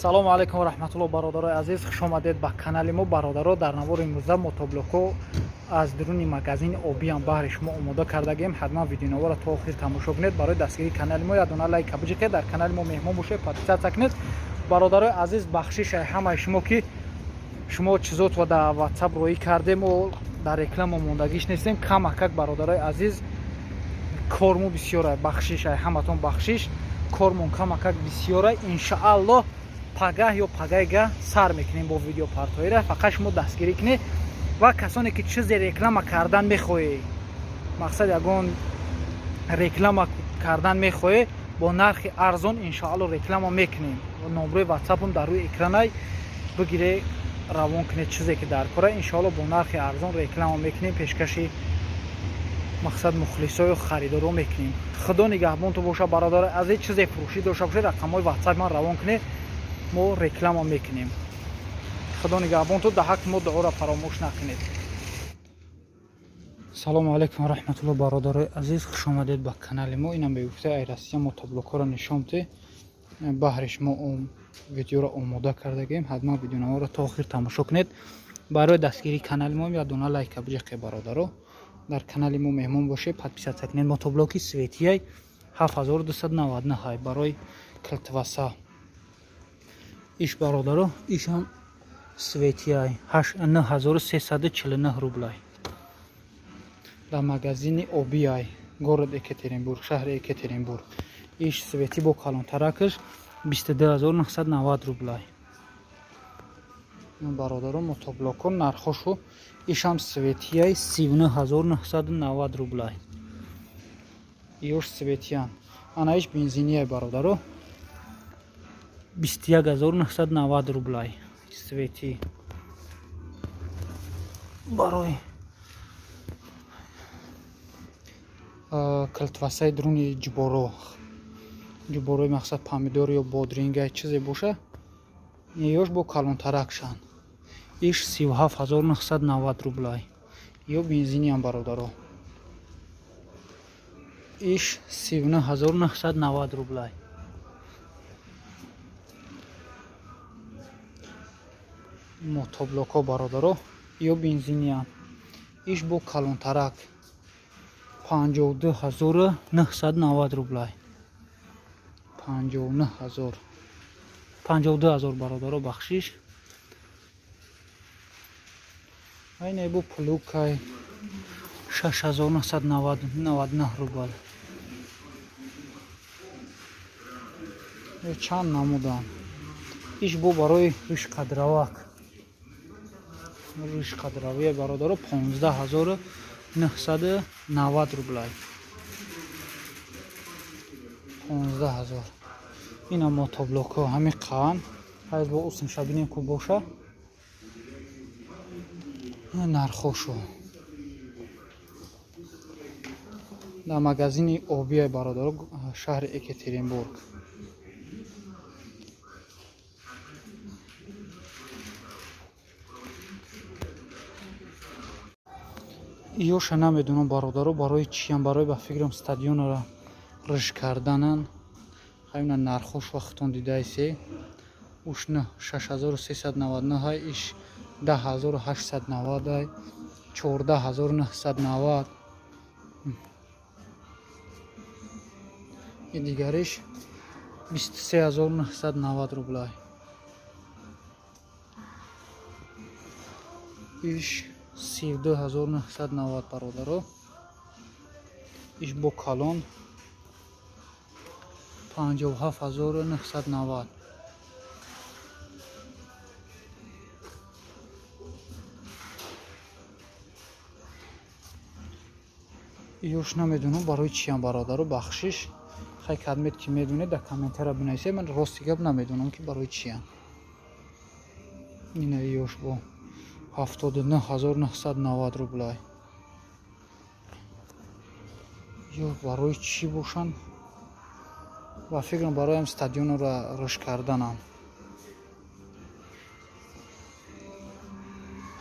Салому алайкум ва раҳматуллоҳ, бародарои азиз, хуш омадед ба канали мо. Бародаро, дар навори имрӯза мотоблокҳо аз дуруни магазини обиам баҳри шумо омода кардагем. Ҳатман видеонаворро то охир тамошо кунед. Барои дастгирии канали мо як дона лайка биҷиқед, дар канали мо меҳмон бошед, подписаться кунед. Бародарои азиз, бахшиш ҳамаи шумо, ки шумо чизотро дар WhatsApp роӣ кардем ва дар реклама мондагиш нестем. Камакак, бародарои азиз, корму бисёра, бахшиш ҳаматон, бахшиш, кормон камакак бисёра. Иншааллоҳ, пагаҳ ё пагайга сар мекунем бо видеопартоира. Фақат шумо дастгирӣ кунед ва касоне ки чизе реклама кардан мехоҳед, мақсад, ягон реклама кардан мехоҳед, бо нархи арзон иншоалло реклама мекунем. Номрои ватсапам дар рӯи экранай, бигире, равон кунед чизе ки дар кора. Иншоалло, бо нархи арзон реклама мекунем, пешкаши, мақсад, мухлисою харидоро мекунем. Худо нигаҳбонту боша, бародар. Аз ин чизе фурӯшӣ дошта бошед, рақамҳои ватсап ман равон кунед, мо реклама мекунем. Худо нигаҳбонту, дар ҳаққи мо дуоро фаромӯш накунед. Салому алайкум раҳматулло, бародарои азиз, хуш омадед ба канали мо. Инам бегуфта ай Россия мотоблокҳоро нишон те баҳри шумо видеоро омода кардагем. Ҳатман видеонаворо то охир тамошо кунед. Барои дастгирии канали мо як дона лайка биҷақе, бародаро. Дар канали мо меҳмон бошед, подписаться кунед. Мотоблоки светияй 7299 барои килтваса иш, бародаро, ишам светияй 9349 рублай, дар магазини обиай, город Екатеринбург, шаҳри Екатеринбург. Иш свети бо калонтаракаш 22990 рублай. Бародаро, мотоблоко нархошу: ишам светияй 39990 рублай, ёш светиян. Ана иш бензинияй, бародаро, 21990 рублай, свети барои килтвасаи дуруни ҷуборо, ҷуборои, мақсад, помидор ё бодринга, чизе боша. Ёш бо калонтаракшан, иш 37990 рублай, ё бензиниам, бародаро, иш 39990 рублай. Мотоблокҳо, бародаро, ё бензиниам, иш бо калонтарак 52990 рублай, 59000, 52000, бародаро, бахшиш. Айне бо плукай 6999 рубл. Чанд намудан. Иш бо барои ришқадравак, ришқадравия, бародаро, 15990 рублай, 15000. Ина мотоблокҳо ҳами қаан ҳайз бо усмша бинем ку боша нархошу дар магазини обияй, бародаро, шаҳри Екатеринбург. Ёша намедонам, бародаро, барои чиям, барои, ба фикрам, стадионро риш карданан. Ҳамина нархош вақтон дидаисе: уш 6399, иш 10890, 14990, и дигариш 23990 рублай, иш 32990, бародаро, иш бо калон 57990. Ёш намедонам барои чиям, бародаро, бахшиш. Хай, кадмед ки медонед, дар комментария бинависед. Ман рости гап намедонам, ки барои чиям. Ина ёш бо 79990 рублай, ё барои чӣ бошанд? Ба фикрам, бароям стадионро рӯш карданам,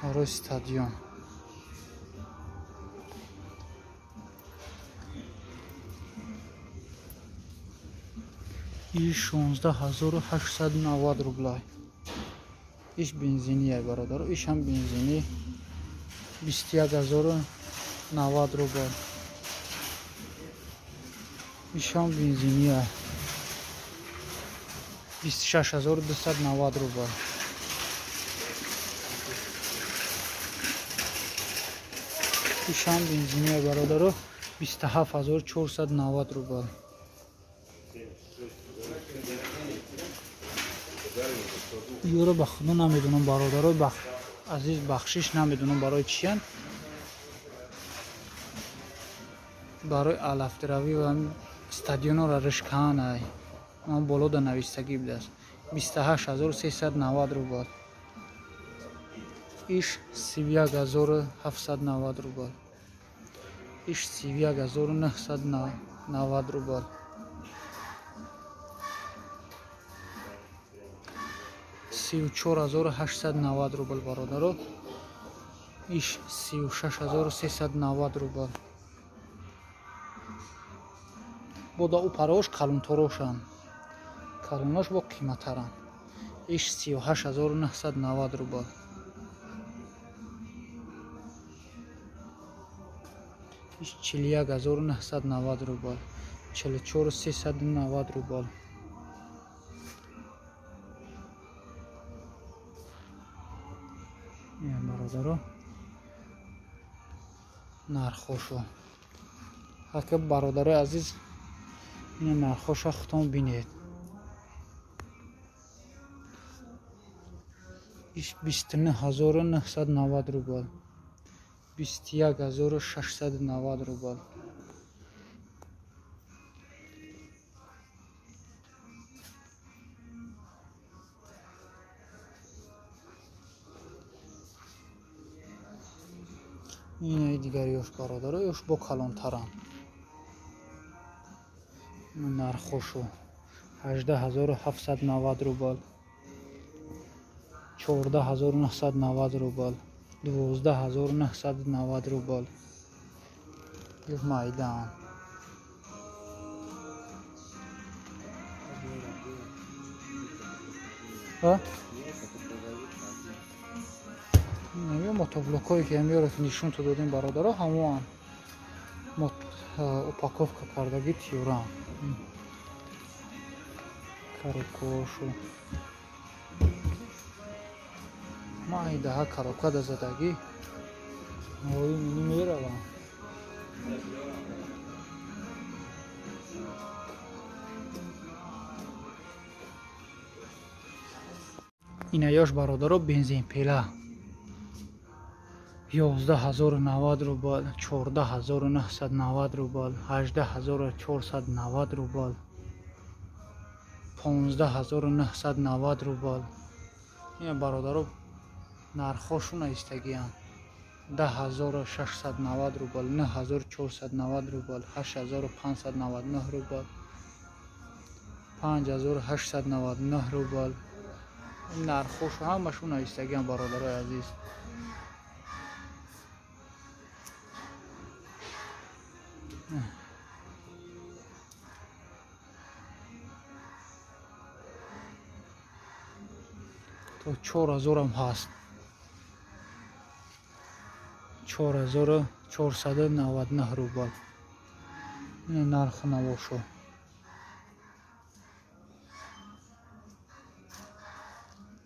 барои стадион. И 16890 рублай. Иш бензиние бародаро, иш ҳам бензинӣ 21090 рубл. Иш ҳам бензиние 26290 рубл. Иш ҳам бензиние бародаро 27490 рубл. Ёро ба худо намедонам бародаро, азиз бахшиш намедонам барои чиян. Барои алафтиравӣ ва стадионро ришкаанай. Ман боло да навистагӣ будааст. 28390 рубл. Иш 31790 рубл. Иш 31990 рубл. 34890 рубл бародаро. Иш 36390 рубл. Бода у парош калонторошанд. Калонош бо қиматтаранд. Иш 38990 рубл. Иш 41990 рубл. 44390 рубл. Бародаро нархошо ҳака бародарои азиз, ина нархоша худтон бинед. Иш 29990 рубл, 21690 рубл. Инаи дигари ёш бародаро, ёш бо калонтаранд. Нархошу 18790 рубл, 14990 рубл, 12990 рубл. Ёш майдаанд. Ё мотоблокҳое ки ҳамёро нишон то додем бародаро, ҳамоан упаковка кардагӣ тиёраанд. Коробкаҳошу майдаҳа коробка да задагӣ ҳои мини мераванд. Ина ёш бародаро бензинпела 11090 рубл, 14990 рубл, 18490 рубл, 15990 рубл. Ина бародаро нархошон истагиянд. 10690 рубл, 9490 рубл, 8599 рубл, 5899 рубл. Нархошо ҳамашон истагиянд бародарои азиз. То 4000 ҳаст. 4499 рубл. Ина нархи навошо.